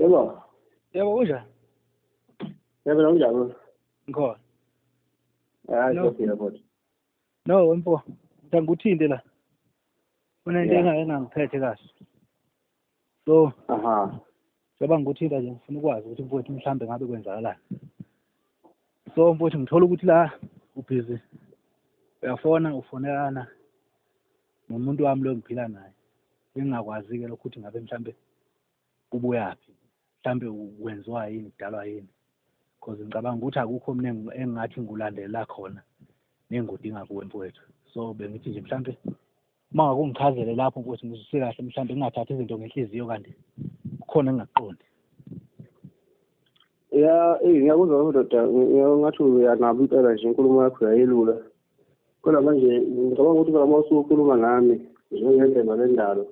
Yebo. Yebo, kunjani? Yebo, kunjani? Ngikhona. Hayi, No. siyaphila kodwa. No, mfo. Ngikuthinte la. Kunento Yeah. engangiphethe kahle. So, Aha. njengoba ngikuthinta nje ngifuna ukwazi ukuthi mfowethu mhlambe ngabe kwenzakalani. So mfowethu ngithola ukuthi la ubhizi uyafona ufonelana nomuntu wami lo engiphila naye. Engingakwazi-ke lokho ukuthi ngabe mhlambe kubuyaphi. Mhlambe kwenziwa yini, kudalwa yini. Because ngicabanga ukuthi akukho mina engingathi ngikulandela khona nengikudinga kuwe mfowethu. So bengithi nje mhlambe uma ngabe ungichazele lapho mfowethu ngizwise kahle mhlambe ngingathathi izinto ngenhliziyo kanti kukhona engingakuqondi. Ya, eh ngiyakuzwa ndoda, ngathi uyanaba impela nje inkulumo yakho uyayelula. Kodwa manje ngicabanga ukuthi phela uma usukhuluma nami njengendlela lendalo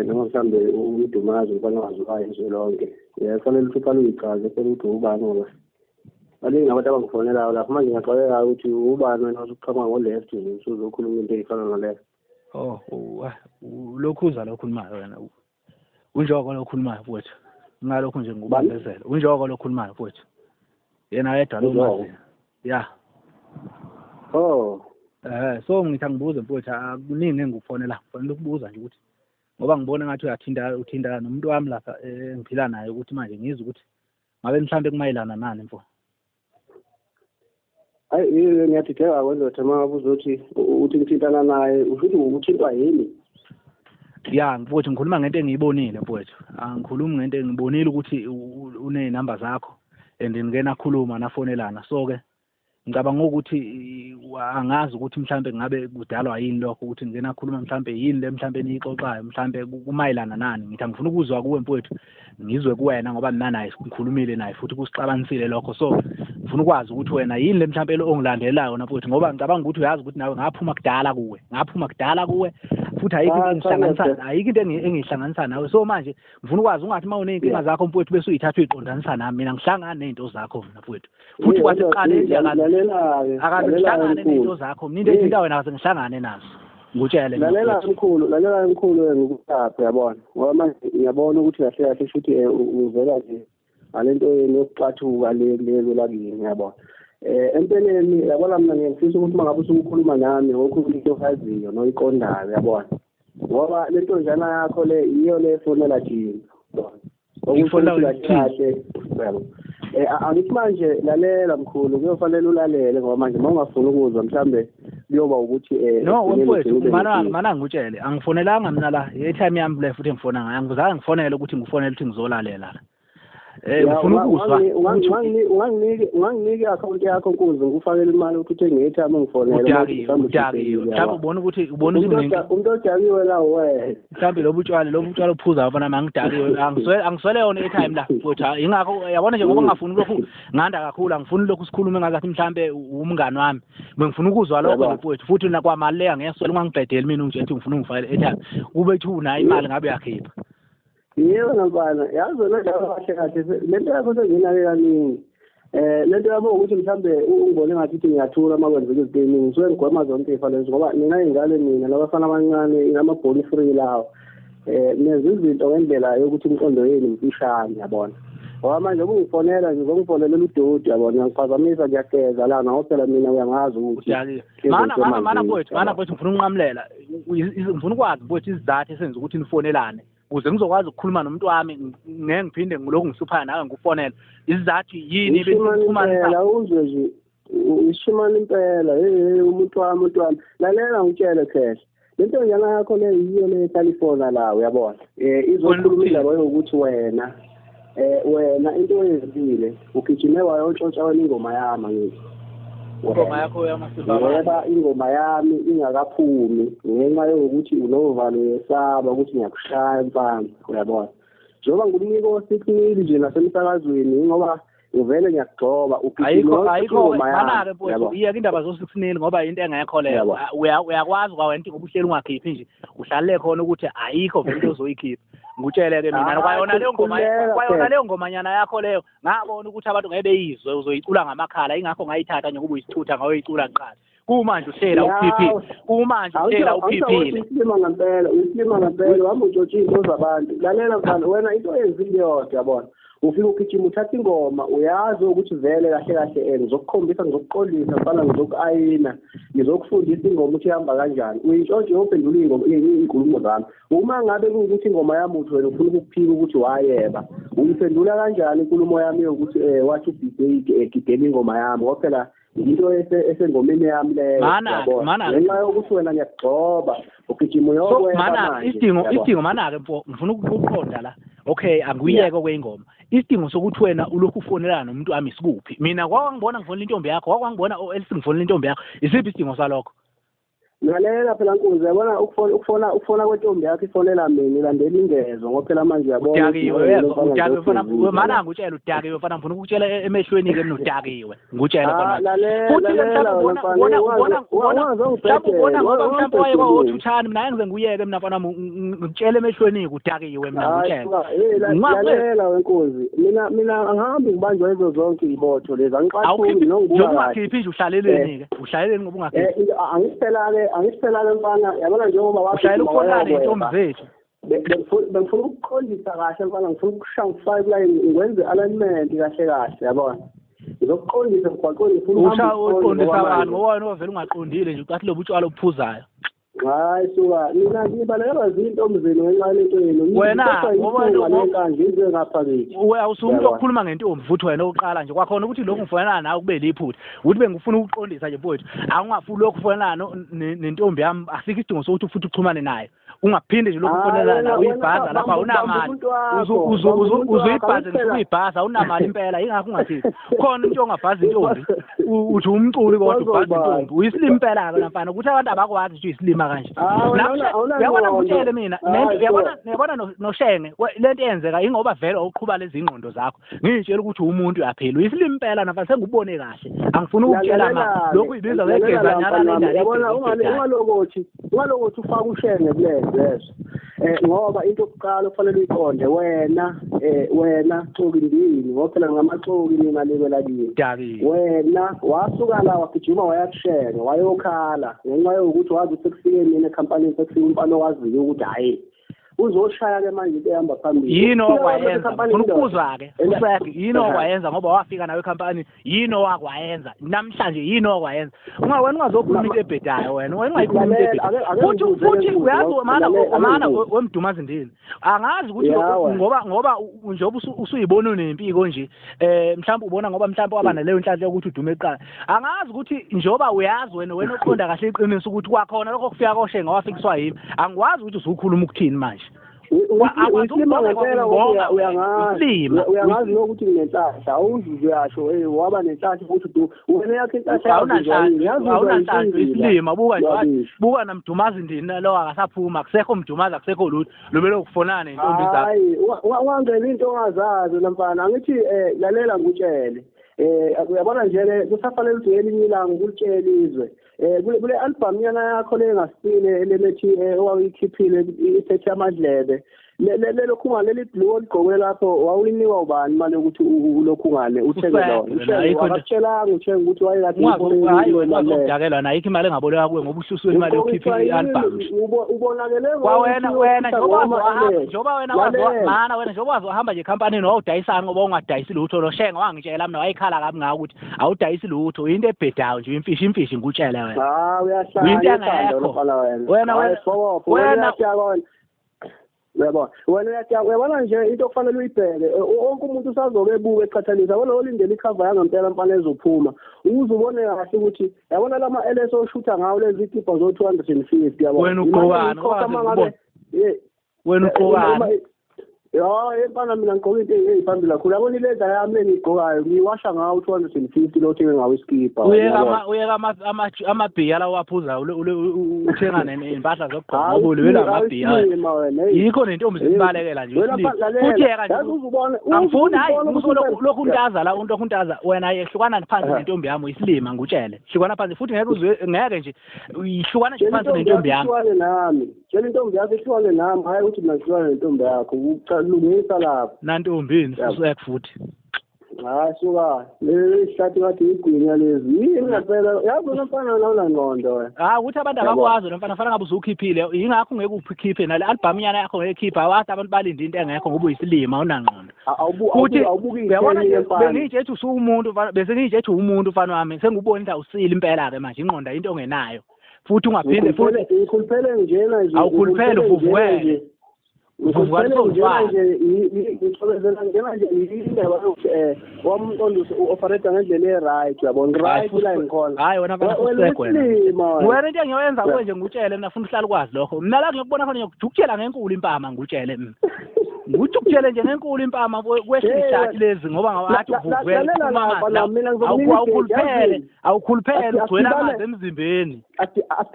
noma mhlambe umdumazi umfana waziwayo nje lonke. Kufanele ukuthi uqale uyichaze phela ukuthi ubani ngoba baningi abantu abangifonelayo lapho manje ngiyaxakeka ukuthi ubani wena osuqhamuka ngo-left nje usuzokhuluma into ey'fana naleyo. Oh, lokhuza lo okhulumayo wena. Unjoko lo okhulumayo mfowethu. Ngalokhu nje ngikubambezela. Unjoko lo okhulumayo mfowethu. Yena yedwa lo Unjoko? maziyo. Ya. Oh, So ngithi angibuze mfowethu akuningi engikufonela. Ngifonela ukubuza nje ukuthi ngoba ngibona ngathi uyathinta uthinta nomuntu wami lapha engiphila naye ukuthi manje ngizwe ukuthi ngabe mhlambe kumayelana nani mfo. Hayi ngiyadideka kwendoda uma ngabe uzothi uthi ngithintana naye usho ukuthi uthintwa yini? Ya mfowethu ngikhuluma ngento engiyibonile mfowethu. Angikhulumi ngento engibonile ukuthi uney'namba zakho and nike nakhuluma nafonelana. So ke ngicabanga ukuthi angazi ukuthi mhlambe ngabe kudalwa yini lokho ukuthi nike nakhuluma mhlambe yini le mhlambe eniyixoxayo mhlambe kumayelana nani. Ngithi angifuna ukuzwa kuwe mfowethu ngizwe kuwena ngoba mina naye ngikhulumile naye futhi kusixabanisile lokho. So ngifuna ukwazi ukuthi wena yini le mhlambe ongilandelayo wena mfowethu ngoba ngicabanga ukuthi uyazi ukuthi nawe ngaphuma kudala kuwe. Ngaphuma kudala kuwe futhi ayikho into Cha, cha, engihlanganisa ndoda. ayikho into engihlanganisa nawe. So manje ngifuna ukwazi ungathi uma uney'nkinga zakho mfowethu bese uyithatha uyiqondanisa nami. Mina ngihlangana ney'nto zakho mina mfowethu. Futhi kwasekuqaleni nje Lalela-ke, akaze lalela-ke ngihlangane mkhulu. ney'nto zakho. Mina into ethinta wena akaze ngihlangane nazo. Ngikutshele mina Lalela mfowethu. mkhulu, lalela mkhulu ngikuthathe uyabona. Ngoba manje ngiyabona ukuthi kahle kahle shuthi uvela nje ngalento yenu yokuxathuka le lelo lakini ngiyabona. Empeleni yabona mina ngiyafisa ukuthi uma ngabe usukhuluma nami ngokhuluma into oyaziyo noyiqondayo uyabona. Ngoba le ntonjana yakho le iyo le efonela thina. Uyabona. Okusho Ngifonela ukuthi wena kahle kahle uyabo. Angithi manje lalela mkhulu kuyofanele ulalele ngoba manje uma ungafuni ukuzwa mhlambe kuyoba ukuthi No ekugcineni mfowethu ugcine ube mana nenkinga. mana ngikutshele angifonelanga mina la i-airtime yami le futhi engifona ngayo angizange ngifonele ukuthi ngifonele ukuthi ngizolalela la. Ya, Ngifuna ukuzwa ukuthi unganginiki i-akhawunti yakho nkuzi ngikufakele imali ukuthi uthenge i-airtime ungifonele udakiwe mhlawumbe udakiwe ushibhekile mhlawumbe yabo. ubona ukuthi ubona ukuthi mina Umuntu odakiwe la wena. mhlawumbe lobu tshwala ophuzayo mfana nami angidakiwe angiswele yona i-airtime la mfowethu. Ingakho yabona nje ngoba ngingafuni lokhu nganda kakhulu angifuni lokhu sikhulume ngazathi mhlambe umngani wami. Bengifuna ukuzwa lokho Yabo. nje mfowethu futhi nakwamali le angeswele ungangibhedeli mina ungitshela ukuthi ngifuna ungifakele i-airtime kube thi unayo imali ngabe uyakhipha. Yebo mfana, yazi wena njalo kahle kahle lento yakho senginake kaningi. Lento yabo ukuthi mhlambe ungibone ngathi uthi ngiyathula uma kwenzeka izinto eziningi ngisuke ngigwema zonke iy'fo lezo ngoba nina iy'ngane nina labafana abancane inamabhoni free lawo. Nenza izinto ngendlela yokuthi imiqondo yenu mfishane yabona. Ngoba manje ubungifonela nje uzongifonelela udoti yabona uyangiphazamisa ngiyageza lana ngoba phela mina uyangazi ukuthi Udakiwe. hlezi Mana mana mana ngisemanzini mfowethu mana yabona. mfowethu ngifuna ukunqamulela. Ngifuna ukwazi mfowethu isizathu esenza ukuthi nifonelane ukuze ngizokwazi ukukhuluma nomuntu wami ngeke ngiphinde ngilokhu ngihluphana nawe ngikufonela. Isizathu yini Ishimane benichumanisa? impela uzwe nje ishimane impela hey umuntu wami umuntu wami lalela ngitshele khehla le ntonjana yakho le yiyo le ehlala la uyabona Fonela izokhuluma ukuthini? indaba yokuthi wena wena into oyenzile ugijime wayotshontsha wena ingoma yami angithi Ingoma wena yakho yamasimba bani? ngoba ingoma yami ingakaphumi ngenxa yokuthi unovalo uyesaba ukuthi ngiyakushaya mfana uyabona. Njengoba ngumniko o-6 mil nje nasemsakazweni ngoba ngivele ngiyakugxoba ugijime Ayikho wayotshontsha ayikho ingoma yami mana-ke mfowethu uyabona. iyeke indaba zo-6 nil ngoba into engekho leyo. Uyabona. Uyakwazi kwawena into ngoba uhleli ungakhiphi nje uhlalele khona ukuthi ayikho vele into ozoyikhipha. Ngikutshele-ke mina Hayi kwayona leyo ngoma khululeka kwayona phela. leyo ngomanyana yakho leyo ngabona ukuthi abantu ngeke beyizwe uzoyicula ngamakhala ingakho ngayithatha nje ngoba uyisithutha ngayoyicula kuqala. Kumanje uhlela uphiphile, kumanje uhlela uphiphile. Uyisilima ngempela, uyisilima ngempela, uhamba utshotsha iy'nto zabantu. Lalela mfana, wena into oyenzile yodwa yabona. Ufika ugijima uthatha ingoma, uyazi ukuthi vele kahle kahle ngizokukhombisa, ngizokuqondisa mfana, ngizoku-ayina, ngizokufundisa ingoma ukuthi ihamba kanjani. Uyintshontshe uyophendula ingoma iy'nkulumo zami. Uma ngabe kuwukuthi ingoma yami uthi wena ufuna ukukuphika ukuthi wayeba, uyiphendula kanjani inkulumo yami yokuthi wathi uBJ gidela ingoma yami, ngoba phela into esengomeni yami leyo. Ngenxa yokuthi wena ngiyakugxoba, ugijima uyokweba manje. Isidingo mana-ke mfo, ngifuna ukuqonda la. Okay, angiyeke okwengoma. Isidingo sokuthi wena ulokhu ufonelana nomuntu wami sikuphi? Mina kwangibona ngifonela intombi yakho, kwangibona ngifonela intombi yakho. Isiphi isidingo salokho? Lalela phela nkunzi, yabona ukufona kwentombi yakho ifonela mina ilandela ingezo, ngoba phela manje uyabona. Udakiwe mfana, mana ngikutshela udakiwe mfana, ngifuna ukukutshela emehlweni ke mina udakiwe. Ngikutshela mfana. Futhi mhlawumbe ubona ngoba mhlawumbe waye kwawothuthani, mina ngize ngiyeke mina mfana, ngikutshela emehlweni ke udakiwe mina ngikutshela. Lalela wenkosi, mina angihambi ngibanjwa izo zonke izibotho lezi, angiqathuli nongibuka. Njengoba ungakhiphi nje uhlaleleni ke, uhlaleleni ngoba ungakhiphi. Angisiphelake mfana, yabona njengoba washayela ufonana intombi zethu. Bengifuna ukuqondisa kahle mfana, ngifuna ukushaya ngifake kulayini ngikwenze alignment kahle kahle, yabona. Ngizokuqondisa mgwaqweni, ngifuna uqondisa abantu ngoba wena vele ungaqondile nje, ucathi lobu utshwala obuphuzayo. Hayi suka, mina ngibalekelwa zintombi zenu ngenxa yalento yenu. Wena ngoba ngize ngapha kithi. Awusumuntu okhuluma ngentombi futhi wena oqala nje kwakhona ukuthi lokhu ngifonelana nawe kube liphutha. Ukuthi bengifuna ukuqondisa nje mfowethu, awungafuni lokhu ufonelana nentombi yami, asikho isidingo sokuthi futhi uxhumane naye. Ungaphinde nje lokhu ufonelana naye uyibhaza lapha awunamali. Uzuyibhaza nje uyibhaza awunamali impela, ingakho ungathini. Khona umuntu ongabhaza intombi, uthi umculi kodwa ubhaza intombi. Uyisilima impela ke mfana, ukuthi abantu abakwazi ukuthi uyisilima kanje. Uyabona ngikutshele mina, uyabona noShenge lento eyenzeka ingoba vele uqhuba lezi ingqondo zakho. Ngitshela ukuthi umuntu uyaphila, uyisilima impela mfana, sengubone kahle. Angifuni ukukutshela manje. Lokhu uyibiza ngegezanyana lendaba. Yabona ungalokothi ufaka uShenge kulezi lezo. Ngoba into yokuqala kufanele uyiqonde wena, wena xoki ndini, ngoba phela ngamaxoki nina lebela kini. Wena wasuka la wagijima waya kuShenge wayokhala ngenxa yokuthi wazi ukuthi sekufike mina ekhampanini, sekufike umfana owaziyo ukuthi hhayi uzoshaya ke manje into ehamba phambili. Yini okwayenza? Ngifuna ukuzwa ke yini okwayenza ngoba wafika nawe ekhampanini, yini owakwayenza namhlanje, yini okwayenza? Wena ungazokhuluma into ebhedayo wena, wena ungayikhuluma into ebhedayo. Futhi uyazi mana wemdumazi ndini. Angazi ukuthi ngoba njengoba usuyibona unempiko nje, mhlawumbe ubona ngoba mhlawumbe waba naleyo nhlanhla yokuthi udume eqala. Angazi ukuthi njengoba uyazi wena oqonda kahle iqiniso ukuthi kwakhona lokho kufika koShenge wafikiswa yimi. Angikwazi ukuthi usukhuluma ukuthini manje. Uyisilima ngempela, uyangazi nokuthi nginenhlahla, awuzuze uyasho waba nenhlahla ukuthi wena yakho inhlahla awunanhlahla. Isilima buka nje, buka namdumazi ndini lo akasaphuma, akusekho mdumazi, akusekho lutho, lube lokufonana nentombi zakho. Hayi wangena into ongazazi mfana, angithi lalela ngikutshele. Uyabona nje kusafanele ukuthi ngelinye ilanga ukulitshela izwe. Kule album yana yakho le engasile lemethi owayikhiphile isethe amadlebe, lelo khunga leli blue oligqoke lapho wawuyinikwa ubani imali yokuthi ulokhu ngale uthenge lona? Akakutshelanga uthenge ukuthi wayekade udakelwa nayo ikho imali engaboleka kuwe ngoba uhlusiwe imali yokukhipha i-album. Ubonakele kwawena wena njengoba wena mana wena njengoba wazohamba nje ekhampanini wawudayisani ngoba ungadayisi lutho. Lo Shenge wangitshela mina wayekhala kabi ngawo ukuthi awudayisi lutho, into ebhedayo nje, imfishi imfishi ngikutshele wena. Uyahlanya wena wena Uyabona wena uyabona nje into okufanele uyibheke, wonke umuntu usazobe ebuka eqhathanisa, yabona olindele ikhava yangempela mfana ezophuma ukuze ubone kahle ukuthi yabona lama LS oshutha ngawo lezi zikibha zo 250, yabona. Wena ugqokani? Wena ugqokani? Ya mfana mina ngigqoka into eyiphambili kakhulu, yabona ileza yami engiyigqokayo ngiyiwasha ngawo 250 lo othenga ngawo isikibha. Uyeka amabhiya lawo waphuzayo uthenga nempahla zokugqoka ngoba ulwela amabhiya. Yikho nentombi zikubalekela nje. Futhi yeka nje angifuni, hayi lokhu untaza la, lokhu untaza wena yehlukana phansi nentombi yami, uyisilima ngikutshele. Hlukana phansi futhi ngeke uzwe, ngeke nje ihlukana nje phansi nentombi yami. Ihlukane nami. Tshela intombi yakho ihlukane nami, hayi ukuthi mina ngihlukane nentombi yakho. Lungisa lapho. Nantombini usek futhi. Hayi suka, leli hlathi ngathi igwinya lezi. Yini ngempela? Yazi wena mfana wena unangqondo wena. Hayi ukuthi abantu Yabo. abakwazi lo mfana, fanele ngabe usukhiphile. Yingakho ungeke ukhiphe nale album nyana yakho ngeke ikhiphe. Awathi abantu balinde into engekho ngoba uyisilima unangqondo. Futhi Awubuki uyabona itheni nje mfana. bengiyitshe ethi usuwumuntu mfana, bese ngiyitshe ethi uwumuntu mfana wami, sengubona ukuthi awusile impela ke manje, ingqondo into ongenayo. Futhi ungaphinde futhi Ngikhuluphele njena nje. Awukhuluphele, ngikhuluphele njena uvuvukele. nje. Ngikhuluphele Uvuvukaliswa njena umfana. nje, ngixokozela njena nje indaba yokuthi wamqondo u-operate ngendlela e-right, uyabona? Hayi, Right la ngikhona. Hayi wena mfana, Wena fusek wena. uyisilima wena. Wena into engiyoyenza kuwe nje ngikutshele mina, funa uhlale ukwazi lokho. Mina la ngiyokubona khona ngiyokujukutshela ngenkulu impama, ngikutshele mina. Ngikujukutshele nje ngenkulu impama kwehle Hey, ihlathi lezi ngoba ngawathi uvuvukele lalela uphuma lapha amanzi la, la. mina ngizokunika idate, Awukhuluphele, yazini? awukhuluphele ugcwele amanzi emzimbeni.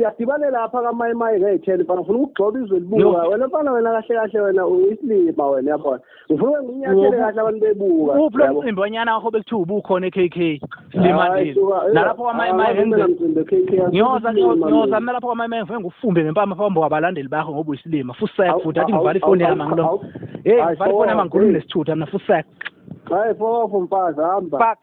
Asidibane lapha kaMayimayi ngey'theni mfana, ngifuna ukugxoba izwe libuka. Yo. Wena mfana wena kahle kahle wena uyisilima wena, uyabona? Ngifuna nginyathele kahle abantu bebuka. Uphi lo uyabo? mcimbi wanyana wakho bekuthiwa ubukhona e-KK Hayi, Silimandile. suka, Nalapho kwaMayimayi angikabi ngenze namcimbi e-KK, Ngiyoza isilima ngiyoza mina. mina lapho kwaMayimayi ngifike ngikufumbe ngempama phambi kwabalandeli bakho ngoba uyisilima. Fusek futhi athi ngivale ifoni yami angilo. Hey, Hayi, ngivale ifoni yami fo- angikhulumi hey. nesithutha mina, fusek. Hayi, fo mfazi, hamba. Fuck.